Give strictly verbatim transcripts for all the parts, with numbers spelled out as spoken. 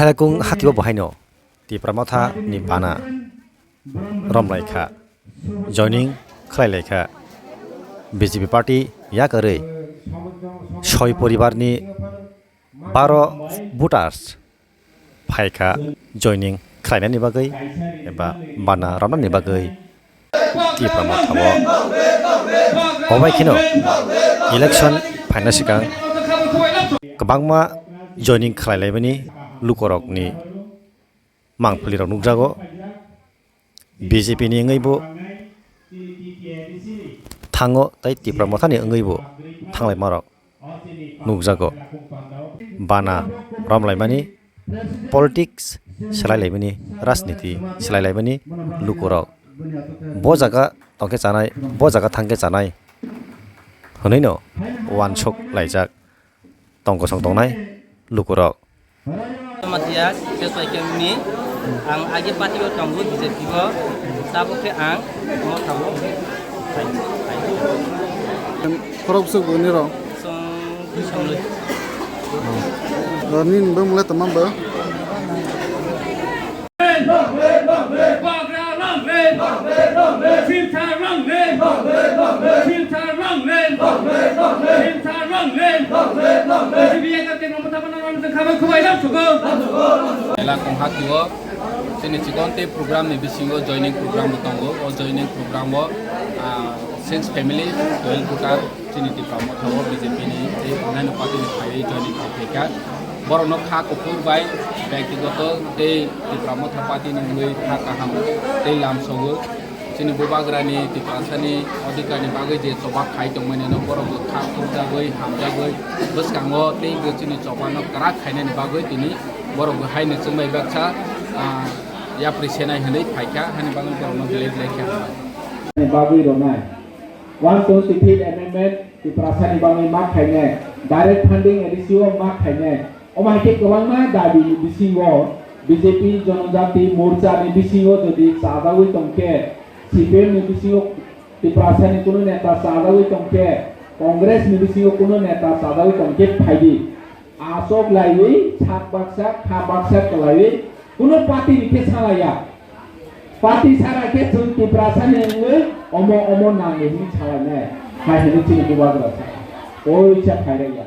Khelekung hatio bo haino Tipra Motha ni bana romlai kha, joining khlai lai kha. B J P party yakarwi soi poribar ni baro voters phai kha joining khlainani bagwi eba bana romnani bagwi. Tipra Motha o obai kheno election phaina swkang kwbangma joining khlai laimani lukorokni mangpili rok nukjago. B J P ni wngwi bo thango tei Tipra Motha ni wngwi bo thanglaimarok nukjago. Bana romlaimani, politics swlailaimani, rajniti swlailaimani lukurok bo jaga tongkhe chanai, bo jaga thangkhe chanai hwnwi no uansuk laijak tong kosong tongnai lukurok. Matia, Seswai Kemni, ang agi party o tongo B J P o, tabuk khe ang Motha o. Khorok bwswk bo nirok? Song, song le. Nini bwmwlai tongma bo? Ela kong hati o, chini chikon tei program ni bisingo joining program bo tongo. O joining program o, ah, six family, twelve voter, chini Tipra Motha o B J P ni tei onnaino party ni phaiwi joining khai phaikha. Borokno kha kuphur bai byaktigoto tei Tipra Motha party ni wngwi kha kaham tei lam sogo. Chini bubagrani Tiprasani odhikarni bagwi je choba khai tongmani no borok bo kha khukjagwi, hamjagwi, bwskango tei bo chini chobano kwrak khainani bagwi tini borok bo haino chwngbai baksa, ah, yapri senai hwnwi phaikha, hani bagwi borokno belai belai khe hambai. Ni bagwi rwnai. One twenty-fifth amendment Tiprasani bagwi ma khainai, direct funding A D C o ma khainai, omo hai khe kwbangma dabi ni bisingo B J P Jonojati Morcha ni bisingo jodi chajagwi tongkhe, C P M ni bisingo Tiprasani kunu neta chajagwi tongkhe, Congress ni bisingo kunu neta chajagwi tongkhe phaidi. Aswk laiwi sak baksa, kha baksa kwlaiwi kunu party ni khe salaiya. Party sara khe chwng Tiprasani wngwi omo omo nangwi hwnwi salainai. Hai hwnwi chini bubagra sakha. Koisa phairaiya.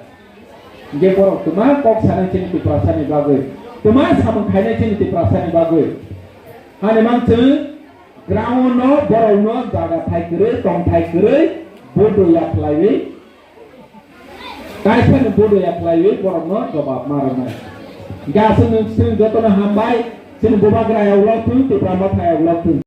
Hingke borok twma kok sanai chini Tiprasani bagwi, twma samung khainai chini Tiprasani bagwi. Hani mang chwng ground no borokno jaga thai kwrwi, tong thai kwrwi, bodo ya khlaiwi, kaisa ni bodo ya khlaiwi borokno jobab ma rwnai. Hingke aswk nwng chwng jotono hambai, chini bubagra ya ulo thung, Tipra Motha ya ulo thung.